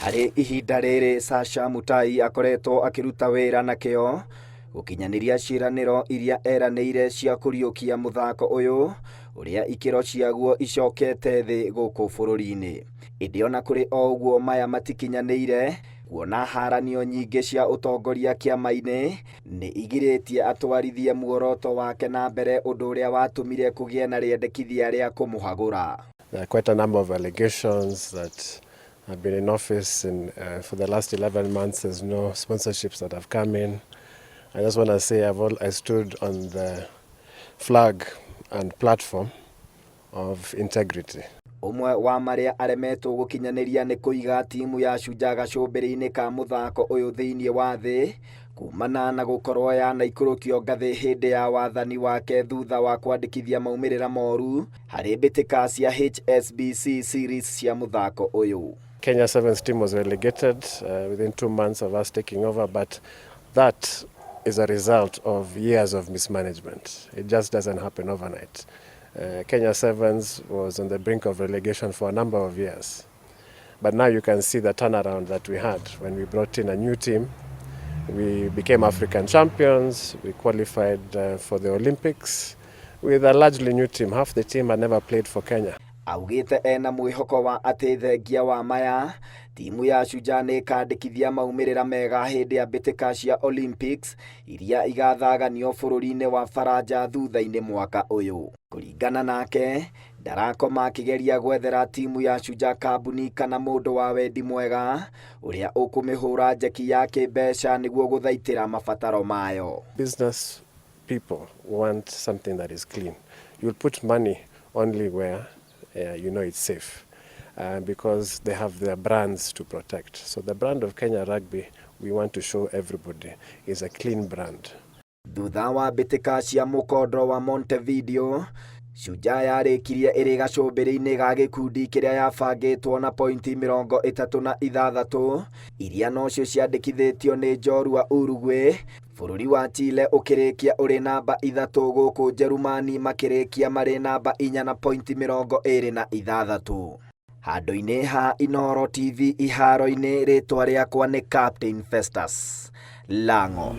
Harĩ ihinda rĩrĩ Sasha Mutai akoretwo akĩruta wĩra na kĩo gũkinyanĩria ciĩranĩro iria eranĩire cia kũriũkia mũthako ũyũ ũrĩa ikĩro ciaguo icokete thĩ gũkũ bũrũri-inĩ. Ĩndĩ ona kũrĩ o ũguo maya matikinyanĩire kuona haranio nyingĩ cia ũtongoria kĩama-inĩ nĩ igirĩtie atwarithie muoroto wake na mbere ũndũ ũrĩa watũmire kũgĩe na rĩendekithia rĩa kũmũhagũra. There are quite a number of allegations that I've been in office for the last 11 months. There's no sponsorships that have come in. I just want to say I stood on the flag and platform of integrity. Ũmwe wa marĩa aremetwo gũkinyanĩria nĩ kũiga timu ya Shujaa gacũmbĩrĩ-inĩ ka mũthako ũyũ thĩinĩ wa thĩ kumana na gũkorwo yanaikũrũkio ngathĩ hĩndĩ ya wathani wake thutha wa kwandĩkithia maumĩrĩra moru harĩ mbĩtĩka cia HSBC Series cia mũthako ũyũ. Kenya Sevens team was relegated within 2 months of us taking over, but that is a result of years of mismanagement. It just doesn't happen overnight. Kenya Sevens was on the brink of relegation for a number of years. But now you can see the turnaround that we had when we brought in a new team. We became African champions, we qualified for the Olympics with a largely new team. Half the team had never played for Kenya. Augĩte ena mwĩhoko wa atĩ thengia wa maya timu ya Shujaa nĩ ĩkandĩkithia maumĩrĩra mega hĩndĩ ya mbĩtĩka cia Olympics iria igathaganio bũrũri-inĩ wa Faranja thutha-inĩ mwaka ũyũ. Kũringana nake ndarakoma akĩgeria gwethera timu ya Shujaa kambuni kana mũndũ wa wendi mwega ũrĩa ũkũmĩhũra njeki ya kĩmbeca nĩguo gũthaitĩra mabataro mayo. Business people want something that is clean. You'll put money only where you know it's safe because they have their brands to protect. So the brand of Kenya Rugby, we want to show everybody, is a clean brand. Thutha wa mbĩtĩka cia mũkondo wa Montevideo, Shujaa yarĩkirie ĩrĩ gacũmbĩrĩ-inĩ ga gĩkundi kĩrĩa yabangĩtwo na pointi 36 iria nocio ciandĩkithĩtio nĩ njorua Uruguay. Bũrũri wa Chile ũkĩrĩkia ũrĩ namba 3 gũkũ Njerumani makĩrĩkia marĩ namba 4 na pointi 26. Handũ-inĩ ha Inooro TV iharo-inĩ rĩtwa rĩakwa nĩ Captain Festus Lango.